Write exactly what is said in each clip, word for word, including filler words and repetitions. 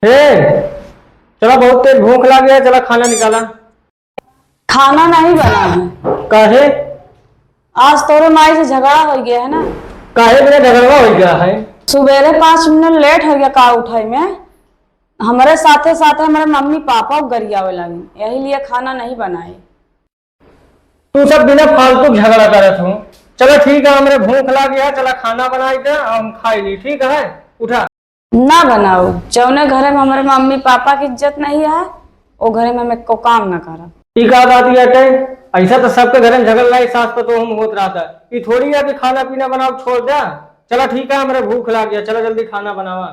हे, चला, बहुत तेज भूख लागे है, चला खाना निकाला। खाना नहीं बना है। काहे? आज तोरे माई से झगड़ा हो गया है ना। काहे बिना झगड़वा हो गया है? सुबेरे पाँच मिनट लेट हो गया का उठाई में। हमरे साथे साथे हमरे मम्मी पापा गरियावे लागिन, यही लिए खाना नहीं बनाए। तू सब बिना फालतू झगड़ा करत हो। चला ठीक है, हमरे भूख लाग गया, चला खाना बनाई दे, हम खाई ली, ठीक है? उठा। ना बनाऊ, जौने घरे में हमरे मम्मी पापा की इज्जत नहीं है, वो घरे में हम एको काम ना करब। ई का बात बाटे? ऐसा तो सबके घरे में झगड़ा लड़ाई सास पतोह में होत रहता है। ई थोड़ी है कि खाना पीना बनाओ छोड़ दे। चला ठीक है, हमरे भूख लाग गया, चला जल्दी खाना बनावा।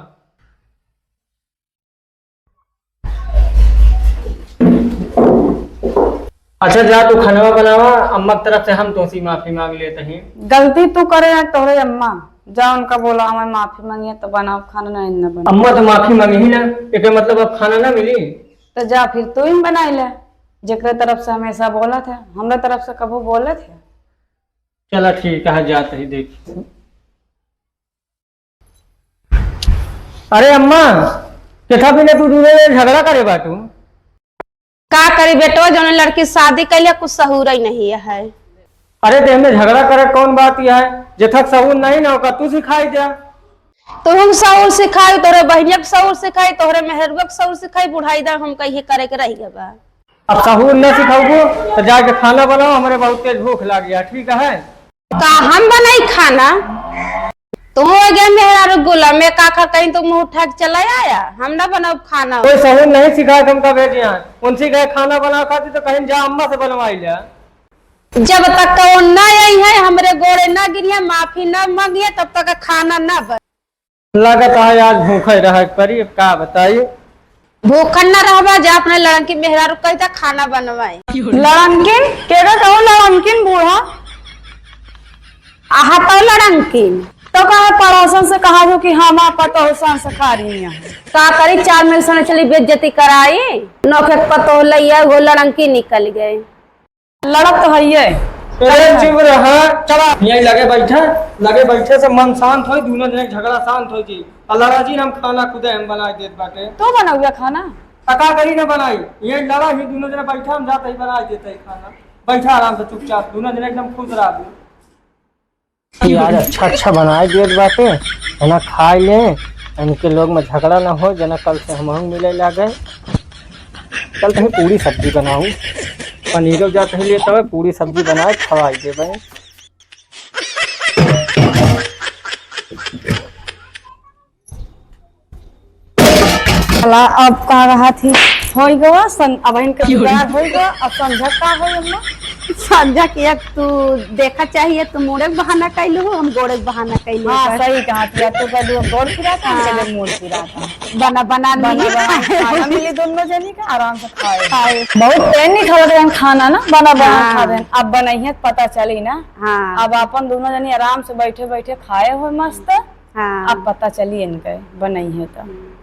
अच्छा जा तू खानवा बनावा, अम्मा की तरफ से हम तोसी माफी मांग लेते हैं। गलती तू करे या तोहरे अम्मा, जा उनका बोला हमें माफी मांगिए तो बनाओ खाना, नहीं ना बना। अम्मा तो माफी मांगी ही ना, एके मतलब अब खाना ना मिली। तो जा फिर तू ही बनाई ले, जेकरे तरफ से हमेशा बोलत है, हमरे तरफ से कबू बोलत है? चला ठीक है, जात ही देखी। अरे अम्मा, केथा बिना तू दूनो जने झगड़ा करे बाटू? का करी बेटवा, जौने लड़की शादी कैले कुछ सहूर ही नहीं है। अरे तो एमे झगड़ा करे कौन बात है? जेथक सहूर नहीं ना ओका तू सिखाई दे। तुहूँ सहूर सिखाई, तोहरे बहिनिया के सहूर सिखाई, तोहरे मेहरुआ के सहूर सिखाई, बुढ़ाई दा हम कहिए करे के रह गबा। अब सहूर न सिखाऊबू तो जाके खाना बनाओ, हमरे बहुत तेज भूख लाग गया, ठीक है? का हम बनाई खाना? तू हो गया मेहरारू गुलाम, मैं का खा कहीं तो मुंह उठा के चला आया, हम ना बनाओ खाना। कोई सहूर नहीं सिखाए तुमका बेटियां, उनसे कहे खाना बनाओ खाती तो कहीं जा अम्मा से बनवाई ले। जब तक वो ना आई है, हमरे गोड़े ना गिरिया, माफी ना मांगिए, तब तक खाना ना बन। लगत है आज भूखे रहे के पड़ी, अब का बताई। भूखन ना रहबा, जा अपने लड़की मेहरारू कही था खाना बनवाई। लड़नकिन? केका कहो लड़नकिन बूढ़ा? आहा तो लड़नकिन। तो कहे पड़ोसन से कहा जो कि हम आप पतोह संस्कारी हैं। का करी, चार मिल सने चली बेइज्जती कराई। नौखे पतोह लइया वो लड़नकिन निकल गए। लड़त तो हइये। अरे चुप रहा, चला। यहीं लगे बैठे, लगे बैठे से मन शांत होई, दूनो जने के झगड़ा शांत होई जी। आ लड़ा जी, हम खाना खुदे हम बनाए देत बाटे। तू बनउया खाना? आ का करी ना बनाई, यहीं लड़ा ही, दूनो जने बैठे, हम जाते ही बनाए देते ही खाना। बैठा आराम से चुपचाप, दूनो जने एकदम खुश रहा। यार, अच्छा अच्छा बनाए देत बाटे, है ना, खाए ले, इनके लोग में झगड़ा ना हो, जना कल से हमहूँ मिले लागे। कल तहीं पूरी सब्जी बनाऊ, पनीरो जात ही लेता है, पूरी सब्जी बनाए खवाई देबे। चला, अब का रहा थी, होई गवा, सं-, अब इनके जुगाड़ होई गवा, अब संझा का होई अम्मा? संझा के अब तू देखा चाहिए, तू मुड़े के बहाना कैलू हो, हम गोड़े के बहाना कैलू हाँ, कर। सही कहा थी, तू कहलू हम गोड़ पिराता, हम हाँ। कहले मुड़ पिराता। बना, बना बना, मिली बना, खाए। खाना मिली दोनों जनी का, आराम से खाए। खाए। बहुत टेम निकालत रहन खाना ना, बना, बना हाँ। खा देन। अब बनइहे त पता चली ना। हाँ। अब अपन दोनों जनी आराम से बैठे बैठे खाए हो मस्त। हाँ। अब पता चली इनके बनइहे त। हम्म।